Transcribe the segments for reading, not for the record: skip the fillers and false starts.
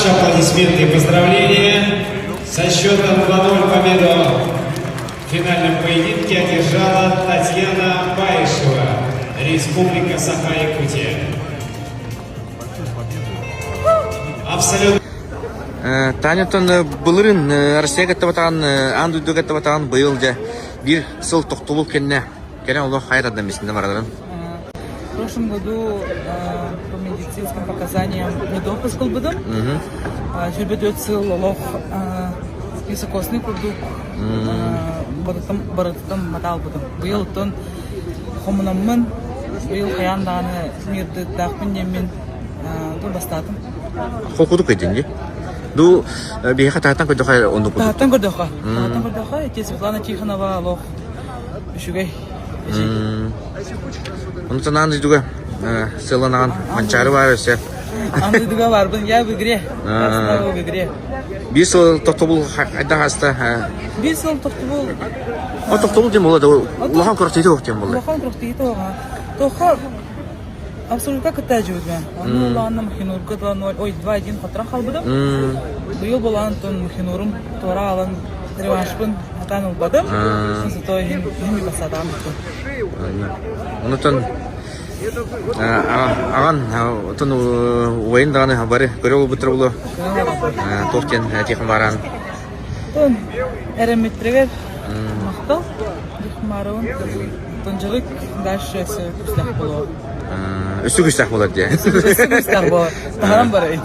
Наши аплодисменты и поздравления. Со счетом 2-0 победу в финальном поединке одержала Татьяна Баишева, Республика Саха-Якутия. Абсолютно. Таня былырын Россия кыттыбатаҕын, аан дойду кыттыбатаҕын быйыл дьэ биир сыл тохтобул кэннэ кэлэн олох хайа тардан бисиннэ бараларын. В прошлом году по медицинским показаниям недопуск ылбытым. Сүүрбэ сыл олох високосный курдук барытын матаалбытым. Быйыл оттон хомунаммын, быйыл хайаан даҕаны мирдыктаахпын диэммин бастаатым. Холкутук кыйдын дии. Ду биһиэхэ таһыттан көрдөхө оннук курдук. Таһыттан көрдөхө. Таһыттан көрдөхө ити Светлана Тихонова олох үчүгэй. Ону санаан дойдуга сыаланаҕын Манчаары баар өссө. Андыдыга барбын, я в игре. Я снова в игре. Биир сыл тохтобул хайдах аста? Биир сыл тохтобул. О тохтобул диэн буолла да улахан күрэхтэһии туох диэн буолла? Улахан күрэхтэһии туоҕа. Тоха Абсолютно кытта дьүбүтүм. Онно улаанна Махинурга 2-0, ой 2-1 хотторон хаалбытым. Быйыл буолан тон Махинурум туора алан реваншпын атаан ылбатым. Зато иһин иһин бассаатаҕым бүттүм. Онутан аҕан отон убайын даҕаны бары көрө олбуттар буолуо. Туох диэн Тихон баран Тон эрэммиттэригэр махтал Дихмаровын Тонжалык дальше өссө күүстээх буолуо. Өссө күүстээх буолар диye. Өссө күүстээх буолар. Таһаран барайын.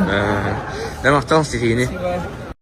Махтал ситиһиини.